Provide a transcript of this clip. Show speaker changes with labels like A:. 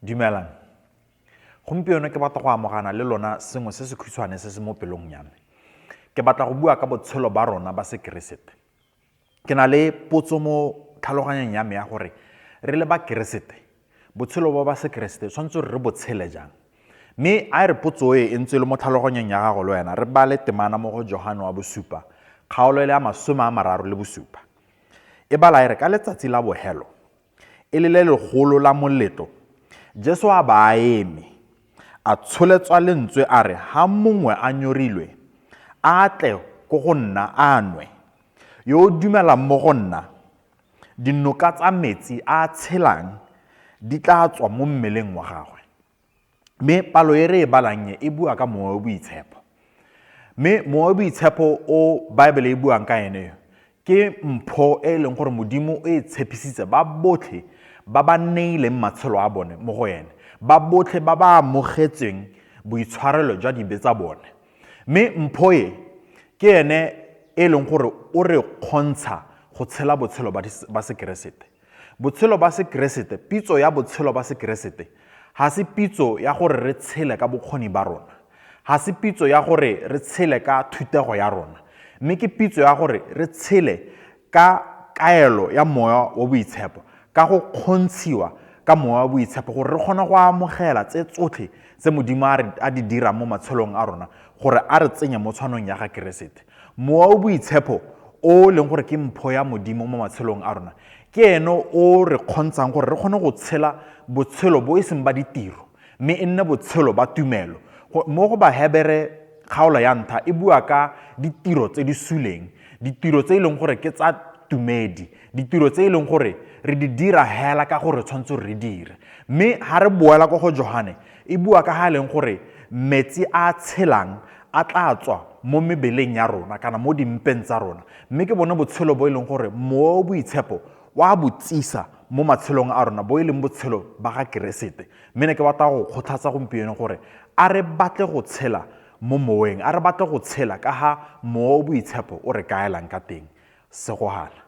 A: Dumelang. Gompieno ke batla go amogana le lona sengwe se se khutshwane se se mo pelong ya me. Ke batla go bua ka botshelo ba rona ba Sekeresete. Ke na le potso mo tlhaloganyong ya me ya gore re le Bakeresete, botshelo ba ba Sekeresete tshwanetse re bo tshele jang? Mme a e re potso e e ntse e le mo tlhaloganyong ya gago le wena, re bale temana mo go Johane wa bosupa, kgaolo e le ya 37. E bala e re ka letsatsi la bohelo, e le le legolo la moletlo, Jesu a ba a eme, a tsholetswa lentswe a re, Ha mongwe a nyorilwe, a tle ko go nna a nwe. Yo o dumelang mo go nna, dinoka tsa metsi a a tshelang di tla tswa mo mmeleng wa gagwe. Mme palo e re e balang e, e bua ka Mowa o Boitshepo. Mme Mowa o Boitshepo o Baebele e buang ka ene yo, ke mpho e e leng gore Modimo o e tshepisitse ba botlhe ba ba neileng matshelo a bone mo go ene, ba botlhe ba ba amogetseng boitshwarelo jwa dibe tsa bone. Mme mpho e ke ene e leng gore o re kgontsha go tshela botshelo ba Sekeresete. Botshelo ba Sekeresete, pitso ya botshelo ba Sekeresete, ga se pitso ya gore re tshele ka bokgoni ba rona. Ga se pitso ya gore re tshele ka thutego ya rona. Mme ke pitso ya gore re tshele ka kaelo ya Moya wa Boitshepo, ka go kgontshiwa ka Moya wa Boitshepo gore re kgone go amogela tse tsotlhe tse Modimo a di dirang mo matshelong a rona gore a re tsenye mo tshwanong ya ga Keresete. Mowa o Boitshepo o leng gore ke mpho ya Modimo mo matshelong a rona, ke ene o re kgontshang gore re kgone go tshela botshelo bo e seng ba ditiro, mme e nne botshelo ba tumelo. Mo go Bahebere kgaolo ya ntlha e bua ka ditiro tse di suleng, ditiro tse e leng gore ke tsa tumedi, ditiro tse e leng gore re di dira hela ka gore tshwanetse re dire. Mme ha re boela ko go Johane, e bua ka ga e leng gore metsi a tshelang a tla tswa mo mebeleng ya rona kana mo dimpeng tsa rona. Mme ke bone botshelo bo e leng gore Mowa o Boitshepo wa bo tsisa mo matshelong a rona, bo e leng botshelo ba ga Keresete. Mme ne ke batla go kgothatsa gompieno gore a re batle go tshela mo moweng, a re batle go tshela ka ga Mowa o Boitshepo o re kaelang ka teng. Segogala.